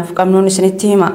Qabnuun isinitti hima.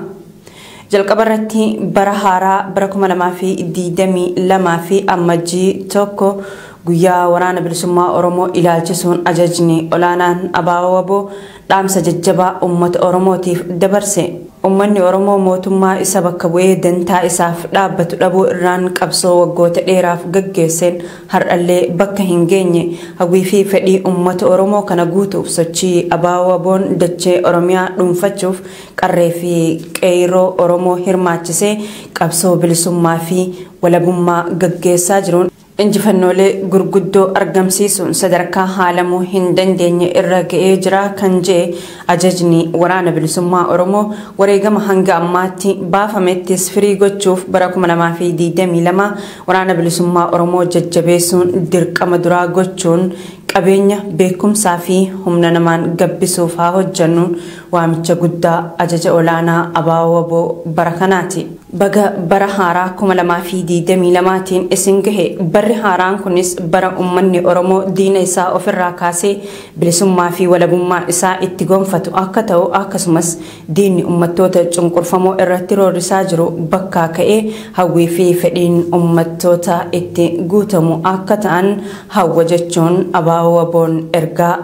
Jalqaba irratti bara haaraa bara 2022 fi Ammajjii 1 guyyaa Waraana Bilisummaa Oromoo ilaalchisuun ajajni olaanaan ABO dhaamsa jajjabaa uummata Oromootiif dabarse. Uummanni Oromoo mootummaa isa bakka bu'ee dantaa isaaf dhaabbatu dhabuu irraan qabsoo waggoota dheeraaf gaggeesseen har'allee bakka hin geenye. Hawwii fi fedhii uummata Oromoo kana guutuuf sochii ABO'n dachee Oromiyaa dhuunfachuuf qarree fi qeerroo Oromoo hirmaachisee qabsoo bilisummaa fi walabummaa gaggeessaa jiruun injifannoolee gurguddoo argamsiisuun sadarkaa haalamuu hin dandeenye irra ga'ee jira kan jee ajajni Waraana Bilisummaa Oromoo, wareegama hanga ammaatti baafamettis firii gochuuf bara 2022 Waraana Bilisummaa Oromoo jajjabeessuun dirqama duraa gochuun qabeenya, beekumsaa fi humna namaan gabbisuuf haa hojjennuun waamicha guddaa ajaja olaanaa ABO bara kanaati. Baga bara haaraa 2022tiin isin gahe. Barri haaraan kunis bara uummanni Oromoo diina isaa ofirraa kaasee bilisummaa fi walabummaa isaa itti gonfatu akka ta'u, akkasumas diinni uummattoota cunqurfamoo irratti roorrisaa jiru bakkaa ka'ee hawwii fi fedhiin uummattoota itti guutamu akka ta'an hawwa jechuun ABO'n ergaa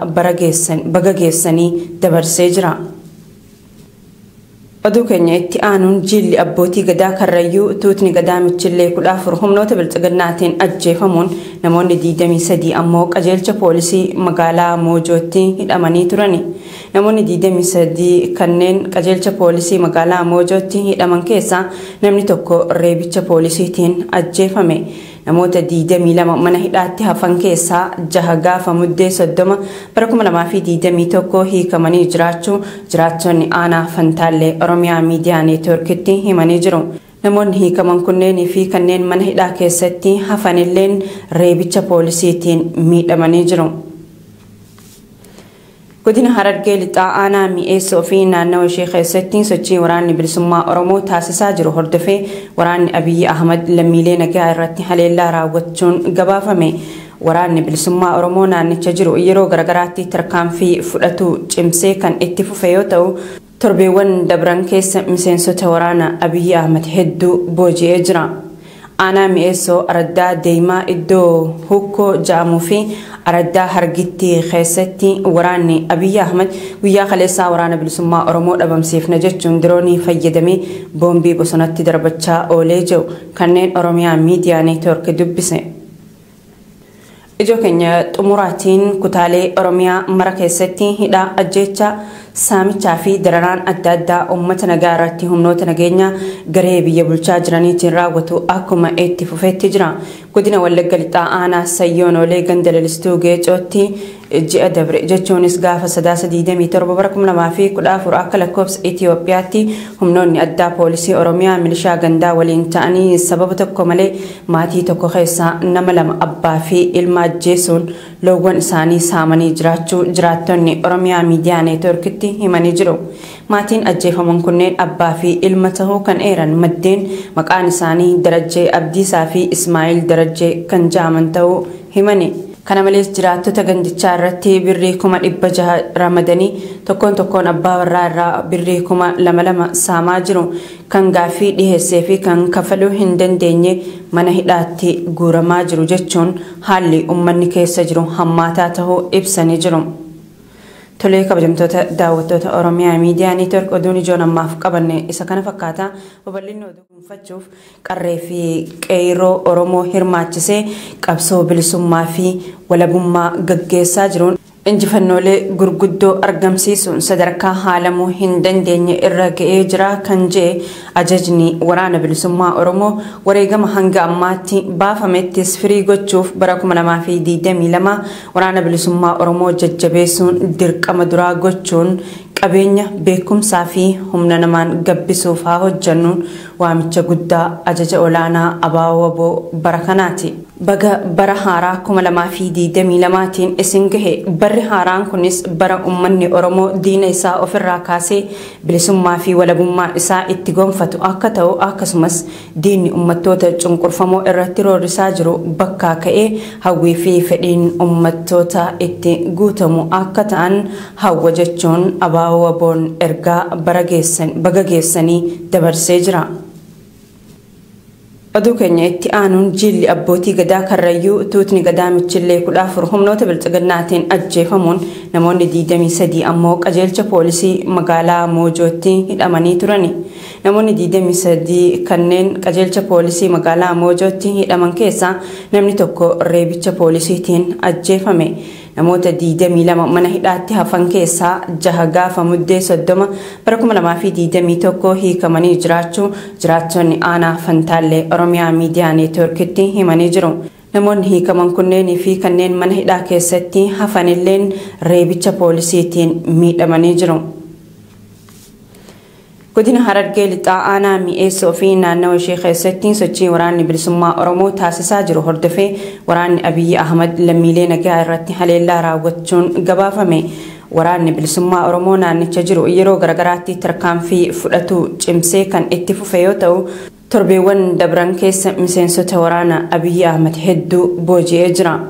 baga geessanii dabarsee jira. Oduu keenya itti aanuun jilli abbootii gadaa Karrayyuu tuutni gadaa Michillee 14 humnoota bilxiginnaatiin ajjeefamuun namoonni 23 ammoo qajeelcha poolisii magaalaa Moojootti hidhamanii turani. Namoonni 23 kanneen qajeelcha poolisii magaalaa Moojootti hidhaman keessaa namni tokko reebicha poolisiitiin ajjeefame. Namoota 22 mana hidhaatti hafan keessaa 6 gaafa Muddee 30 bara 2021 hiikamanii jiraachuu jiraattonni aanaa Fantaallee Oromiyaa Miidiyaa Neetwoorkitti himanii jiru. Namoonni hiikaman kunneenii fi kanneen mana hidhaa keessatti hafanilleen reebicha poolisiitiin miidhamanii jiru. Godina Harargee Lixaa aanaa Mi'eessoo fi naannawa ishee keessatti sochii waraanni bilisummaa Oromoo taasisaa jiru hordofee waraanni Abiyyi Ahmad lammiilee nagaa irratti haleellaa raawwachuun gabaafame. Waraanni bilisummaa Oromoo naannicha jiru yeroo garagaraatti tarkaanfii fudhatu cimsee kan itti fufe yoo ta'u, torbeewwan dabran keessa miseensota waraana Abiyyi Ahmad hedduu booji'ee jira. Aanaa Mi'eessoo araddaa Deemaa iddoo Hukkoo ja'amuu fi araddaa Hargitti keessatti waraanni Abiyyi Ahmad guyyaa kaleessaa waraana bilisummaa Oromoo dhabamsiifna jechuun diroonii fayyadamee boombii bosonatti darbachaa oolee jiru kanneen Oromiyaa Miidiyaa Neetwoork dubbise. Ijoo keenya xumuraatiin kutaalee Oromiyaa mara keessatti hidhaa, ajjeechaa, saamichaa fi dararaan adda addaa uummata nagaa irratti humnoota nageenyaa garee biyya bulchaa jiraniitiin raawwatu akkuma itti fufeetti jira. Godina Wallagga Lixaa aanaa Sayyoon Olee ganda Lalistuu Geecootti ji'a dabre, jechuunis gaafa Sadaasa 27 bara 2014 akka lakkoofsa Itiyoophiyaatti, humnoonni addaa poolisii Oromiyaa milishaa gandaa waliin ta'anii sababa tokko malee maatii tokko keessaa nama lama, abbaa fi ilma ajjeesuun loowwan isaanii saamanii jiraachuu jiraattonni Oromiyaa Miidiyaa Neetwoorkitti himanii jiru. Maatiin ajjeefaman kunneen abbaa fi ilma tahuu kan eeran maddeen, maqaan isaanii Darajjee Abdiisaa fi Ismaa'il Darajjee kan ja'aman ta'uu himani. Kana malees jiraattota gandichaa irratti birrii 600,000 ramadanii tokkoon tokkoon abbaa warraa irraa birrii 2,000 saamaa jiru. Kan gaaffii dhiheessee fi kan kafaluu hin dandeenye mana hidhaatti guuramaa jiru jechuun haalli uummanni keessa jiru hammaataa tahuu ibsanii jiru. Tolee, kabajamtoota daawwattoota Oromiyaa Miidiyaa Neetwoork, oduun ijoon ammaaf qabanne isa kana fakkaata. Babal'inni oduu kunuunfachuuf qarree fi qeerroo Oromoo hirmaachisee qabsoo bilisummaa fi walabummaa gaggeessaa jiruun injifannoolee gurguddoo argamsiisuun sadarkaa haalamuu hin dandeenye irra ga'ee jira kan jee ajajni waraana bilisummaa Oromoo, wareegama hanga ammaatti baafamettis firii gochuuf bara 2022 waraana bilisummaa Oromoo jajjabeessuun dirqama duraa gochuun qabeenya, beekumsaa fi humna namaan gabbisuuf haa hojjennuun waamicha guddaa ajaja olaanaa ABO bara kanaati. Baga bara haaraa 2022tiin isin gahe. Barri haaraan kunis bara uummanni Oromoo diina isaa ofirraa kaasee bilisummaa fi walabummaa isaa itti gonfatu akka ta'u, akkasumas diinni uummattoota cunqurfamoo irratti roorrisaa jiru bakkaa ka'ee hawwii fi fedhiin uummattoota itti guutamu akka ta'an hawwa jechuun ABO WBO'n ergaa baga geessanii dabarsee jira. Oduu keenya itti aanuun jilli abbootii gadaa Karrayyuu tuutni gadaa Michillee 14 humnoota bilxiginnaatiin ajjeefamuun namoonni 23 ammoo qajeelcha poolisii magaalaa Moojootti hidhamanii turani. Namoonni 23 kanneen qajeelcha poolisii magaalaa Moojootti hidhaman keessaa namni tokko reebicha poolisiitiin ajjeefame. Namoota 22 mana hidhaatti hafan keessaa 6 gaafa muddee 30 bara 2021 hiikamanii jiraachuu jiraattonni aanaa Fantaallee Oromiyaa Miidiyaa Neetwoorkitti himanii jiru. Namoonni hiikaman kunneenii fi kanneen mana hidhaa keessatti hafanilleen reebicha poolisiitiin miidhamanii jiru. Godina Harargee Lixaa aanaa Mi'eessoo fi naannawa ishee keessatti sochii waraanni bilisummaa Oromoo taasisaa jiru hordofee waraanni Abiyyi Ahmad lammiilee nagaa irratti haleellaa raawwachuun gabaafame. Waraanni bilisummaa Oromoo naannicha jiru yeroo garagaraatti tarkaanfii fudhatu cimsee kan itti fufe yoo ta'u, torbeewwan dabran keessa miseensota waraana Abiyyi Ahmad hedduu booji'ee jira.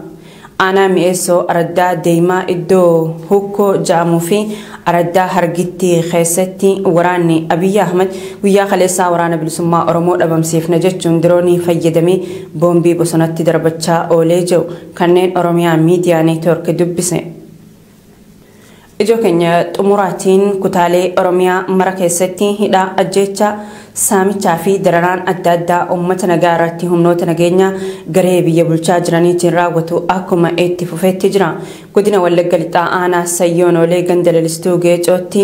Aanaa Mi'eessoo araddaa deemaa iddoo Hukkoo jedhamuu fi araddaa Hargitti keessatti waraanni Abiyyi Ahmad guyyaa kaleessaa waraana bilisummaa Oromoo dhabamsiifna jechuun diroonii fayyadamee boombii bosonatti darbachaa oolee jiru kanneen Oromiyaa Miidiyaa Neetwoork dubbise. Ijoo keenya xumuraatiin kutaalee Oromiyaa mara keessatti hidhaa, ajjeechaa, saamichaa fi dararaan adda addaa uummata nagaa irratti humnoota nageenyaa garee biyya bulchaa jiraniitiin raawwatu akkuma itti fufeetti jira. Godina Wallagga Lixaa aanaa Sayyoon Oolee ganda lalistuu Geecootti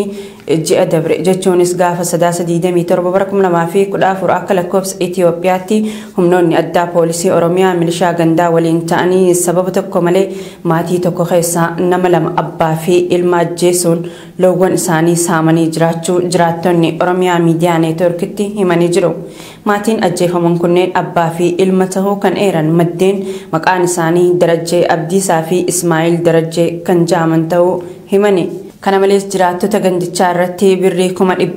ji'a dabre jechuunis gaafa 9/27 bara 2014 akka lakkoofsa Itiyoophiyaatti humnoonni addaa poolisii Oromiyaa milishaa gandaa waliin ta'anii sababa tokko malee maatii tokko keessaa nama lama abbaa fi ilma ajjeesuun loowwan isaanii saamanii jiraachuu jiraattonni Oromiyaa Miidiyaa Neetwoorkitti himanii jiru. Maatiin ajjeefaman kunneen abbaa fi ilma tahuu kan eeran maddeen maqaan isaanii Darajjee Abdiisaa fi Ismaa'il Darajjee kan jedhaman ta'uu himani. Kana malees jiraattota gandichaa irratti birrii 100,000